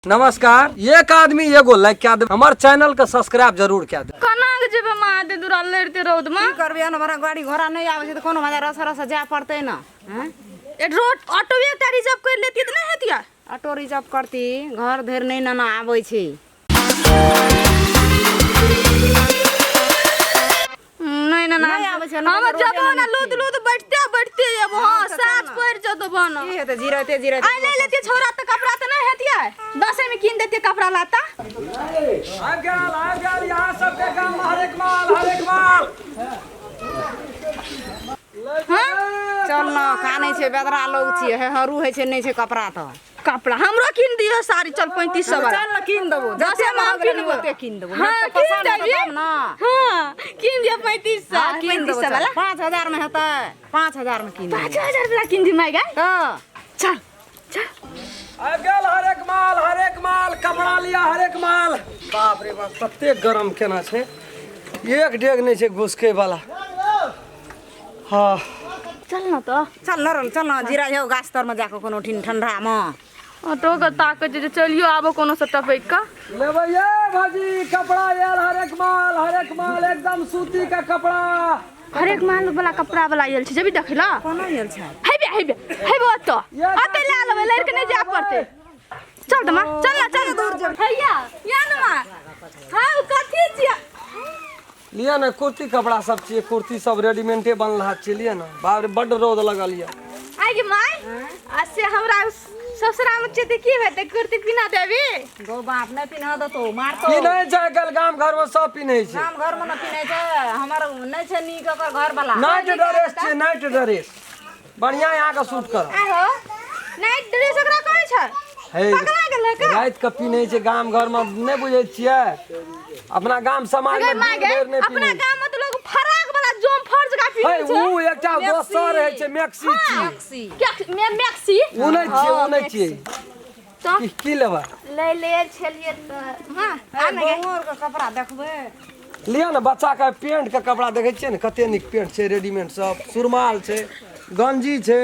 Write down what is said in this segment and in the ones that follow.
नमस्कार। एक आदमी एगो लाइक कए देब, हमर चैनल के सब्सक्राइब जरूर कए देब। केना के जेबै माँ एते दूरा लड़िते रौद में? की करबै, हमरा गाड़ी घोड़ा नहि आबै छै तऽ कोनो मजा रस रस जाय पड़तै ने। हँ? ए रोड ऑटो एकटा रिजर्व कर लेती तऽ नहि हेतियै? ऑटो रिजर्व करती, घर धरि नहि नाना आबै छै। नहीं ना, नहीं आबै छै, हम रोडे जबो नहि ना छै। लूद लूद बैठते बैठते जेबो। हाँ, तऽ साँझ चल ना। पड़ि जेतो बन। की हेतै, जिरैते जिरैते। आइ ले लेती छोरा तऽ कपड़ा तऽ नहि हेतियै? दसे में कीन देती कपड़ा लाता। आबि गेल, आबि गेल यहाँ सबके गाम में हरेक माल, हरेक माल। हाँ? चल न, कानै छै, बेदरा लोग छियै, हे हरू होइ छै, नहि छै कपड़ा तऽ। कपड़ा हमरो कीन दियो साड़ी, चल 3500 वाला। चल न, कीन देबो। दसे जते में हम महग लेबही किनबो। ओते कीन देबो। हाँ, नहि तऽ कीन पसन्द हेतौ देबही। तब न। हाँ, कीन दियो 3500। हाँ, कीन देबो 3500 चल। वाला। 5000 में हेतै, 5000 में कीन देबो। 5000 वाला कीन दी माय गाय। तऽ चल चल। आबि गेल हरेक माल, हरेक माल, कपड़ा लिया हरेक माल। बाप रे बाप, तते गरम केना छै, एक डेग नहि छै घुसकै वाला। हाँ। चल न तऽ। चल न रल, चल न, जीरा यौ गाछ तर में जाके कोनो ठिन ठंडा में। ऑटो के ताकै छै जे चलियो आबो कोनो से टपकि कऽ। लेबै ये भौजी कपड़ा आयल हरेक माल, हरेक माल, एकदम सूती के कपड़ा। हरेक माल वाला कपड़ा वाला आयल छै, जेबी देखै लए? कोना आयल छै? हेबे हेबे हेबे, ओतऽ ओतऽ लए लेबै, लड़ि के नहि जाय पड़तै। चल तऽ माँ, चल ना, चल दूर जेबै। हैया या न माँ, हाँ कथी छियै? लिअ ने, कुर्ती कपड़ा सब छियै, कुर्ती सब रेडीमेडे बनल हाथ छियै, लिअ ने। बाप रे, बड्ड रौद लगल यऽ। आइ गे माय, आ से हमरा ससुरा में छै तऽ की हेतै, कुर्ती पिना देबी? गौ बाप, नहि पिन्ह देतौ, मारतौ। पिन्है छै आइ काल्हि, गाम घर में सब पिन्है छै। गाम घर में न पिन्है छै, हमर नहि छै नीक ओकर घर वाला। नाइट ड्रेस छियै, नाइट ड्रेस बढ़िया यहाँ के सूट करब। आइ हो, नाइट ड्रेस ओकरा कहै छै? हे पकड़ा गेलै का? राति के पिन्है छै गाम घर में, नहि बुझै छियै? अपना गाम समाज अगर में माय दिन गे, भरि नहि अपना पिन्है छै। गाम में तऽ लोग फराक वाला जोम फर्ज का हे पिन्है छै। ऊ एकटा दोसर होइ छै, मैक्सी छियै। मैक्सी। क्या मैक्सी? ऊ नहि छियै, ऊ नहि छियै। तऽ की लेबै? ले ले छलियै तऽ हाँ, आ ने गे। बौआ के कपड़ा देखबै। लिअ ने, बच्चा के पेंट के कपड़ा देखै छियै ने, कते नीक पेंट छै, रेडीमेड सब, सुरमाल छै, गंजी छै,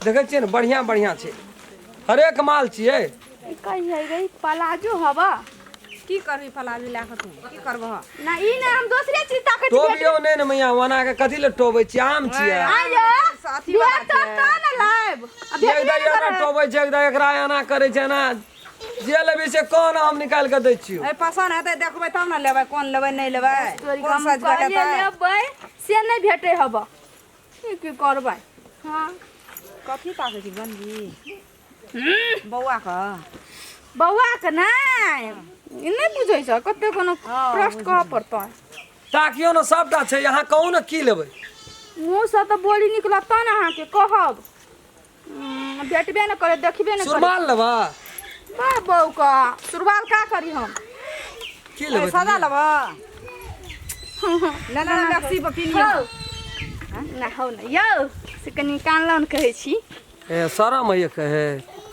देखै छियै ने, बढ़िया बढ़िया छै, हरेक माल छियै। ई कहियै गे, ई प्लाजो हवा। की करबी प्लाजो लए कऽ, तू की करबह? ना, ई नहि, हम दोसरे चीज ताकै छी। टोबियौ नहि ने मैया, ओना के कथी ले टोबै छियै, आम छियै। आइ ये अथी वाला भेटत तऽ ने लायब। आ एक भेटबे दा नहि एना करत। टोबै छै, एक दा एकरा एना करै छै, एना जे लेबै से कह ने, हम निकालि कऽ दै छियौ। ए पसन्द हेतै देखबै तब ने लेबै, कोन लेबै नहि लेबै, तोरी कोन हम साइज के कहलियै हेतै। लेबै से नहि भेटै हब, ई की करबै? हाँ। कथी ताकै छी, गंजी बौआ के? बौआ के नहि, ई नहि बुझै छ कते कोनो प्रश्न कहऽ पड़तै। ताकियौ ने, सबटा छै यहाँ, कहू ने की लेबै। मुँहसँ तऽ बोली निकलत तहन अहाँके कहब। भेटबे नहि करे, देखबे नहि करे। सुरमाल लेबै? वाह बौ का सुरवाल का करी हम? की लेबै? सादा लेबह ले ले, मैक्सी पर किनियो। हौ ना, हौ ना यौ, से कनि कान लाउन कहै छी। ए शरम होइए कहे,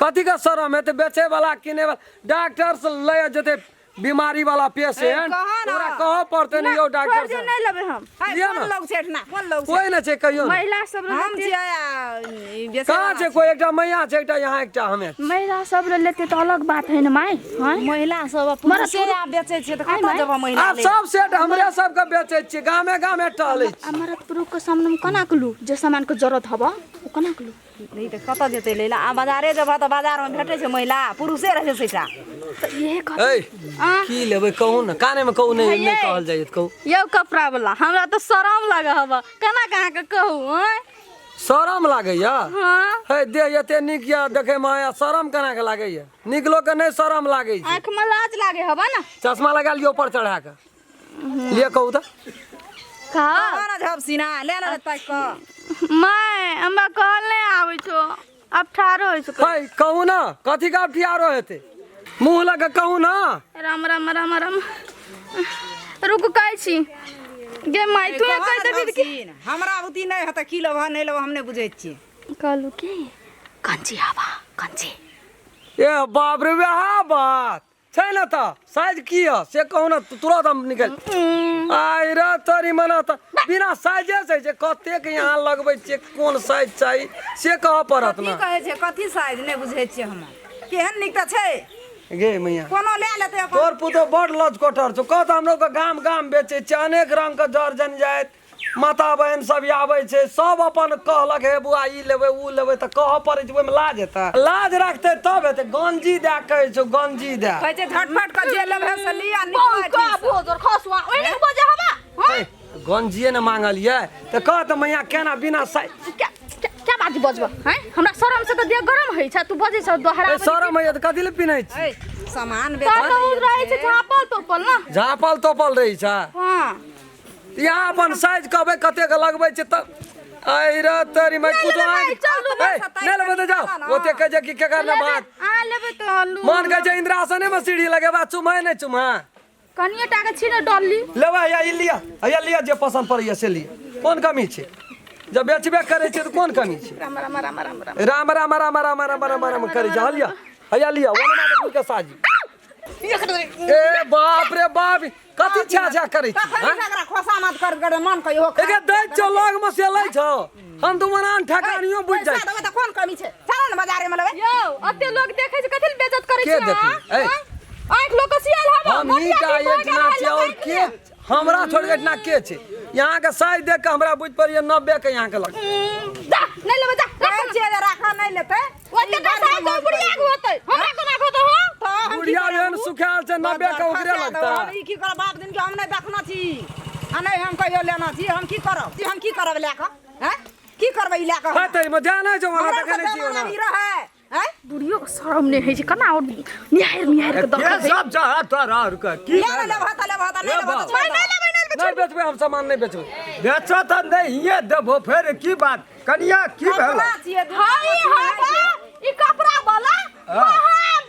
कथी के शरम हेतै? बेचे वाला किने वाला डॉक्टर से लए जेतै बीमारी वाला पेशेंट, कहा ना। ओकरा कहऽ पड़तै ने यौ डॉक्टर छोड़ि दियौ, साहब। नहि लेबै हम। है, लिअ कोन ने। लोग छै एहिठिना, कोन लोग छै? कोइ नहि छै, कहियौ ने। महिला सब लए हम लेतै। छियै आ ई बेचै कहाँ वाला छै कोइ? एकटा मैया छै, एकटा यहाँ, एकटा हमे। महिला सब लए लेतै तऽ अलग बात है ने माय? हाँ? महिला सब आ पुरुषे आब बेचै छै तऽ आय कतऽ माय। जेबह महिला आब लए? सब सेठ हमरे सबके बेचै छियै, गामे गामे टहलै आ छियै। मरद पुरुष के सामने में केना के लू? जे सामान के जरूरत हबऽ ओ केना के लू? नहि तऽ कतऽ जेतै लै लए? आ बाजारे जेबह तऽ बाजारमे भेटै छै, महिला पुरुषे रहै छै सैटा। तऽ इहे कह। ऐ आ की लेबै कहू ने, काने मे कहू। नहि नहि हे। कहल जाइए तऽ कहू। यौ कपड़ा वाला, हमरा तऽ शरम लागऽ हबऽ, केना के अहाँके कहू? आँय? शरम लागैया? हाँ। हे देह एते नीक यऽ देखै मे, आ शरम केना के लागैया? नीक लोक के नहि शरम लागै छै। आँखि में लाज लागे हबऽ ने। चश्मा लगा लियौ ऊपर चढ़ा के लिअ, कहू तऽ। कह। कह ना झब सीना ले ना ताकि कऽ। माय, हमरा कहल नहि आबै छौ, आब ठाढ़ो होइ छौ। है कहू ने, कथी के आब ठियारो हेतै? मुँह लऽ कऽ कहू ने। राम राम राम राम, रुक, कहै छी गे माय, तू कह कहि ना देबी झब की सीन। हमरा बुद्धि नहि हेतै, की लेबह नहि लेबह हम नहि बुझै छियै। कहलू की कंची हवा कंची। ए बाप रे, वएह बात छै ने, तऽ साइज की यऽ से कहू ने, तुरंत हम निकलि आइ रे तोरी मना। तऽ बिना साइजे से छै, कतेक यहाँ लगबै छियै, कोन साइज चाही से कहऽ पड़त कथी ने। कहै छै, कथी साइज, नहि बुझै छियै हम, केहन नीक तऽ छै। गे मैया कोनो लए लेतै अपन। तोर पुतो बड़ लज कोटर छौ कह तऽ हमरो के गाम गाम बेचै छै अनेक रंग के जर जन जाइत माता बहिन सब आबै छै सब अपन कहलक हे बुआ ई लेबै ऊ लेबै तऽ कहऽ पड़ै छै ओहिमे लाज हेतै लाज रखतै तब हेतै गंजी दए कहै छौ गंजी दए कहै छै झटपट के जे लेबै से लिअ बहु निकल का बोजर खसुआ ओहिने बजे हवा हाँ ए, गंजिए ने मांगलियै तऽ कह तऽ मैया केना बिना साइ क्या क्या क्या बात बजब हैं हमरा शरम से तऽ देह गरम होइ छै तू बजै छ दोहरा ए, शरम होइए तऽ कथी लए पिन्है छी ए, सामान तऽ बेचै तऽ उ रहै छै झापल तोपल ना झाँपल तोपल रहै छै हाँ यहाँ अपन साइज कहबै कतेक लगबै छै तऽ अरे तोरी मैं नहि कुछ लेबै भाइ, चलू ए, नहि लेबै तऽ जाओ ओते कहै छै कि केकर ने बात अहाँ लेबै तऽ लू मन कहै छै इंद्रासने में सीढ़ी लगेबा चुमै नहि चुमा कनिए टा के छी ने डॉली लेबै हैया ई लिअ हैया लिअ जे पसन्द पड़ैया से लिअ कोन कमी छै जब बेचबे करै छै तऽ कोन कमी छै राम राम राम राम राम राम राम राम राम राम राम राम करै छै हलिया हैया लिअ ओना तऽ के साजी ए बाप रे बाप कथी छा छा करै छी तखन हाँ? एकरा खोसा मत कर कर मन कहियो एके दै छौ लग में से लै छौ हम तो मना ठकानियो बुझ पैसा जाइ देबै तऽ कोन कमी छै चल ने बाजारे में लेबै यौ अते लोग देखै छै कथि ले बेइज्जत करै के छै देखी? ए। आँखि लोग के सियाल हवा हम ही टा एहिठिना छियै और के हमरा छोड़ के एहिठिना के छै यहाँ के साइज देख के हमरा बुझ पड़ैए 90 के यहाँ के लग जा नहीं लेबै जा कहै छियै जे राखऽ नहि लेतै ओते टा साइज तो बुढ़िया के होतै हमरा कोना के होतै हो तऽ हम की बुढ़िया करब? एहन सुखायल छै 90 के ओकरे खसा देबै। लगतै हम ई की करब बाप दिन के हम नहि देखना छी आ नहि हम कहियो लेना छी हम की करब हम की करब लए कऽ हैं की करबै ई लए कऽ है तऽ एहिमे ध्यान नहि छौ ओना हमरा देखै नहि सबके छियै ओना जमाना ई रहै हैं बुढ़ियो के शरम नहि होइ छै केना और निहारि निहारि के के देखै सब चाहत तोरा आरके की ले लेबह तऽ लेबह तऽ नहि लेबह तऽ छोड़ि नहि दह। लेबै नहि लेबै नहि बेचबै हम सामान नहि बेचबै बेचऽ तऽ नहिए देबो फेर की बात कनिया की भेल कपड़ा छियै दू हाय हाय ई कपड़ा वाला महान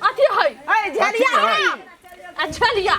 अथी है ऐ झेलिया है आ झलिया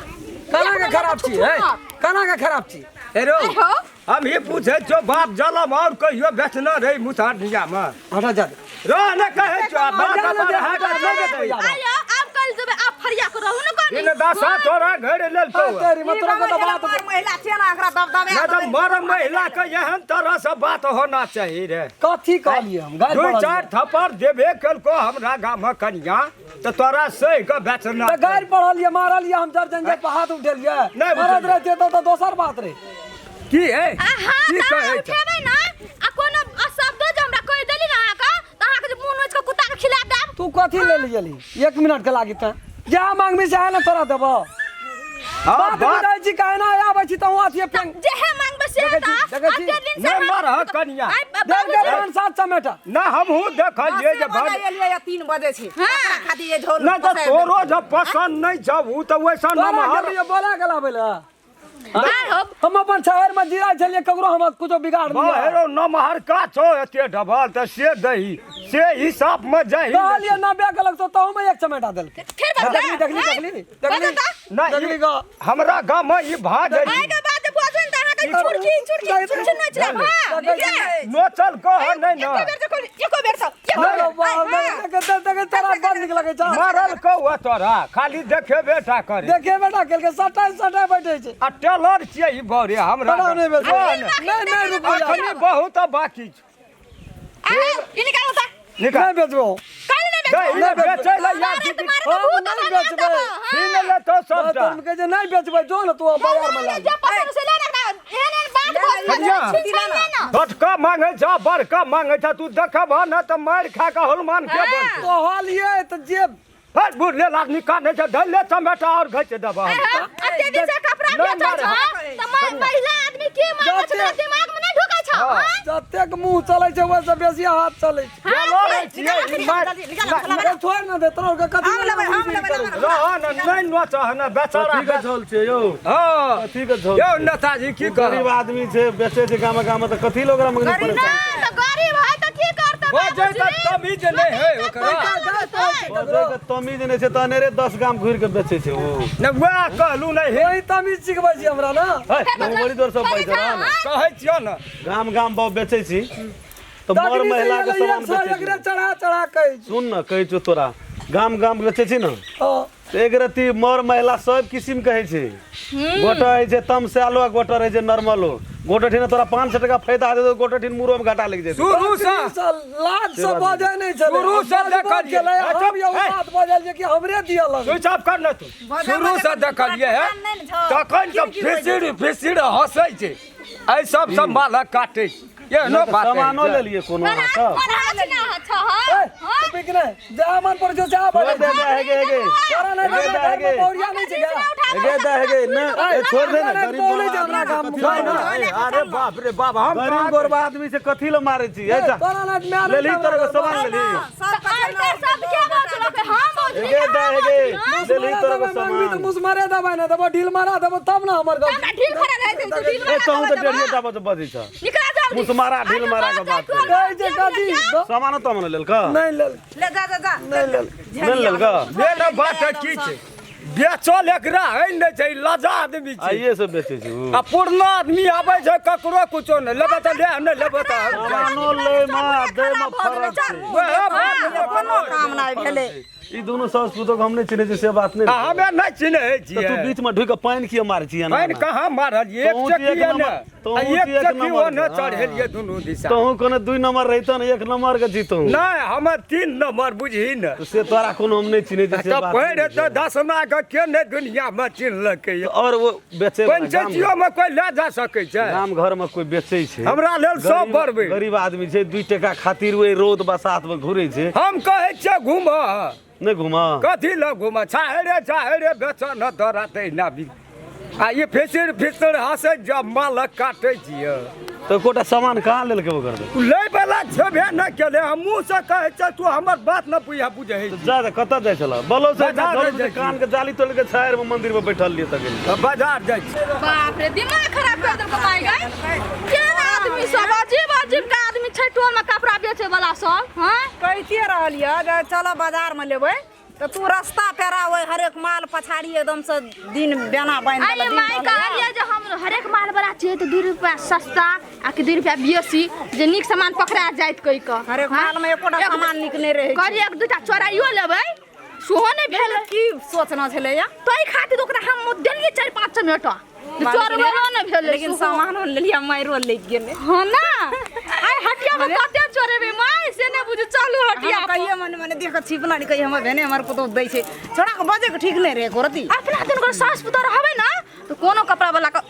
केना के खराब छी है केना के खराब छी हेरो आइ हो। हम ही पूछे छो बाप जलम और कहियो बेचना रही मुसहर में हटा जा दे रह न कहे छो बाप जा दे, बाप जा हाथ दे, लगे जा दे दे। आयो आब कल जेबै आब फरिया के रहू न कनी दिन दशा तोरा घर लेल तो तेरी ई मतलब गाँव के छलै, बात मर महिला छियै ने एकरा दबदबे न तऽ मर महिला के एहन तरह से बात होना चाहिए रे कथी कहलियै हम गारि दू पढ़लियै। चार थप्पड़ देबे केलको हमरा गाम में कनिया तऽ तोरा सही के बेचना तऽ गारि पढ़लियै मारलियै हम जर जंजर पर हाथ उठेलियै नहि मरद उठेलियै। रहतियै तऽ दोसर बात रहे की है अहाँ की तऽ कहै छ उठेबै ना आ कोनो शब्दो जे हमरा कहि देली ना अहाँके तऽ अहाँके जे मुँह नोचि कऽ कुत्ता के खिला देब तू कथी ले गेली एक मिनट के लागी तऽ जा मांगबी से ने तोरा देबो हाँ बात बात बुझाइ छी काहे ना आबै छी तऽ हुआं अथिये पेंग जेहे मांगबै से देखै छी, दा देखै छी। अते दिन से नहि हम मरह कनिया आइ देल के बाबूजी पाँच सात चमेटा ना हमहूँ देखलियै जे दसे बजे भग एलियै या 3 बजे छै हाँ। ओकरा खातिर ये झोल नहि तऽ पसारि तोरो देलकै। जब पसन्द नहि छौ उ तऽ वैसा तोरा नमहर गेलियै बोला के लाबै लए आइ हो हम अपन शहर में जीरा छलियै ककरो हम कुछो बिगाड़ लिया बहेरो नमहर का छौ एते डबल तऽ से दही से हिसाब में जाही कहलियै 90 के लगतो तहू में एक चमेटा देलकै फेर बजला देखली देखली देखली देखली नहि देखली गो हमरा गाम में ई भा जाइ आइ के बाद जे बजन तऽ अहाँके चुरकी चुरकी चुरकी नोचि लेब हाँ देखै नोचल कह नहि एको न बेर जे कहली एको बेर से एको अरे बेर बाप रे, देख देख तोरा बड़ नीक लगै छौ मरल कौआ तोरा खाली देखेबे टा करे देखे बेटा केलकै सटाइ सटाइ बैठे छै आ टेलर छियै ई बौरे हमरा बड़ा नहि बेचबै रह ने। नहि नहि रुकू अखनी बहुत बाकी छौ आइ ई निकालू तऽ निकाल नहि बेचबो काल्हि नहि बेचबै दही बेचै लए यार मारत दीदी मारत हम भूत नहि बना बेचबै। देबो, हाँ। छीन लेतो सबटा तोर कहै छै नहि बेचबै जो ने तू बाजार में ला जे पसंद से ले ना एहन एहन बात बोल कनिया। छिन छिन ले ना छोटका मांगे छा बड़का मांगे छा तू देखब न तऽ मारि खा कऽ हनुमान के बन कहलियै तऽ जे हट बुढ़ ले आदमी काने छै धर ले टमाटर और घच देबा अते दिन से कपड़ा नहि बेचै मारे। छ त महिला आदमी के मांगे छ तोरा दिमाग में नहीं ढुकै छ हाँ? जतेक मुंह चलै छै ओहिसँ बेसी हाथ चलै छै चलो रे छियै ई मारि जल्दी निकाल मसाला अरे छोड़ ने दे तोरा के कथी हम लेबै हम लेबै लेबै। रह न नहि नोचह न बेचारा कथी के झोल छै यौ हँ कथी के झोल यौ नेताजी की गरीब कहब आदमी छै बेचै छै गाम गाम तऽ कथी लोग ओकरा मंगनी गरीब परेशान ना त गरीब है त की करतै बजै तऽ तमीज नहि है ओकरा बजै के तमीज नहि छै तऽ अनेरे 10 गाम घुरि के बेचै छै ओ ने वएह कहलू नहि हे वही तमीज सिखबै छी हमरा ने है बड़ी जोर से पैसा रह ने कहै छियौ ने गाम गाम बाप बेचै छी तऽ मर तकनी से महिला के एलै सामान एक सौ बेचै एकरे छी चढ़ा चढ़ा कहै छी सुन ने कहै छौ तोरा गाम गाम बेचै छी ने हँ। तऽ एक रत्ती मर महिला सब किसिम के होइ छै गोटा होइ छै तमसायलो आ गोटा रहै छै नॉर्मलो गोटे ठिन तोरा 500 टका फायदा दे गोटे ठिन मुरो में घाटा लागि जेतै। शुरू से लाज से बजै नहि छलै। शुरू से देखलियै। हम यौ बात बजल जे कि हमरे दिअ लगल। स्विच ऑफ कर ने तू। शुरू से देखलियै है तखन से फिसिर फिसिर हंसै छै, एहि सब से मालक काटै छै। एहनो बात सामानो लेलियै कोनो अहाँ सब? तू बिक नहि जा मन पर जो जा छोड़ दे दे हेगे हेगे तोरा नहि हेगे दे हेगे पौरिया नहि छै हेगे दे हेगे नहि छोड़ दे ने। गरीब बोलै छै हमरा गाम में। अरे बाप रे बाप, हम गरीब गोरबा आदमी से कथी ले मारै छी? ए जा तोरा नहि मार लेली तोरा सामान लेली। हेगे दे हेगे लेली तोरा सामान। तऽ मुसमारे दबाइ ने देबो, ढील मारा देबो तब ने हमर गप। ए तहु तऽ डेढ़िए टा बजे बजै छ। मुसमारा ढील मारा के बात कहै छै कथी सामानो तो मन लेलक? नहि लेल। ले जा जा जा। नहि लेल। नहि लेलक। मेन बात की छै, बेचल एकरा है नहि छै, लजा आदमी छै। आइए से बेचै छै आ पुरना आदमी आबै छै, ककरो कुछो नहि लेबै तऽ ले, नहि लेबै तऽ सामानो लै मे दै मे फरक छै। कोनो काम नहि भेलै। ई दुनू सास पुतोह के हम नहि चिन्है छियै से बात नहि। हमे नहि चिन्है छियै। तू बीच में ढुकि के पानि किया मारै छी? पानि कहाँ मारलियै? एक चक्की ने एक चक्की ओने चढ़ेलियै दुनू दिशा। तहु कोनो 2 नंबर रहितौ ने 1 नंबर के जीतौ। नहि हमर 3 नंबर बुझही ने। से तोरा कोनो हम नहि चिन्है छियै से बात। तऽ तऽ दसमा के के नहि दुनिया में चिन्हलकै। और वो बेचै पंचायतियो में कोइ लए जा सकै छै? गाम घर में कोइ बेचै छै? हमरा लेल सब बरबै। गरीब आदमी छै, 2 टका खातिर ओहि रौद बसात में घुरै छै। हम कहै छियै घूमऽ नहि घूमऽ। कथी लए घूमऽ? छाहरे छाहरे बेचऽ न तोरा तहिना भी। आ ई फिसिर फिसिर हँसै जब मालक काटै छियै। तऽ एकोटा सामान कहाँ लेलकै ओकर? लै बला छेबे नहि केलै। हम मुँहसँ कहै छियै, तू हमर बात नहि बुझै बुझै। जा कतऽ जाइ छलऽ? बलो से कान के जाली तोड़ि के छाहरि में मंदिर में बैठल रहियै तखन। बाजार जाइ छी। बाप रे दिमाग खराब कर देलकै माय गै। केहन आदमी सब अजीब अजीब के आदमी छै टोल में कपड़ा बेचै वाला सब। हां कहिते रहलियै जे चल बाजार में लेबै तऽ तू रास्ता पेरा ओहि हरेक माल पछाड़ी एकदम से दिन बेना बान्हि अरे माय कहलियै जे हम हरेक माल वाला छियै तऽ 2 रुपआ सस्ता आ कि 2 रुपआ बेसी जे नीक सामान पकड़ा जाइत कहि कऽ। हरेक माल में एकोटा सामान नीक नहि रहै। कहलियै एक दूटा चोराइयो लेबै सेहो नहि भेल। की सोचना छलैया ताहि खातिर ओकरा हम देलियै 4-5 चमेटा चोरबो नहि भेलै, लेकिन सामान लेलियै माइरो लागि गेलै। हँ ना आइ हटिया में कते चोरेबै माय से नहि बुझू। चलू हटिया कहिए मने मने देख छिपना नहीं कहिए हमर भेने हमर पुतोह दै छै छोड़ा के बजे के ठीक नहि रहे गोरती। अपना दिन गोर सास पुतोह रहबै ना तऽ कोनो कपड़ा वाला के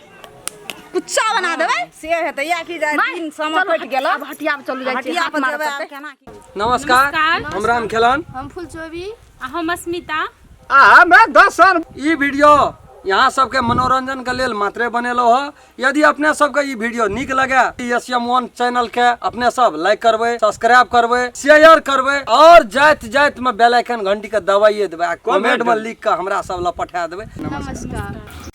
कुच्चा बना देबै से हेतै या कि जाय दिन समय कटि गेल। आब हटिया पर चलू जाइ छी। हटिया पर जेबै आब केना की। नमस्कार, हम राम खेलन, हम फुलचोबी, आ हम अस्मिता। आ हमे दर्शन। ई वीडियो यहाँ सबके मनोरंजन के लेल मात्रे बनेलो है। यदि अपने सबके ई वीडियो नीक लगे SM1 channel के अपने सब लाइक करबै, सब्सक्राइब करबै, शेयर करबै और जाइत जाइत में बेल आइकन घंटी के दबाइए देबै आ कमेंट में लिख के हमरा सब ल पठा देबै। नमस्कार।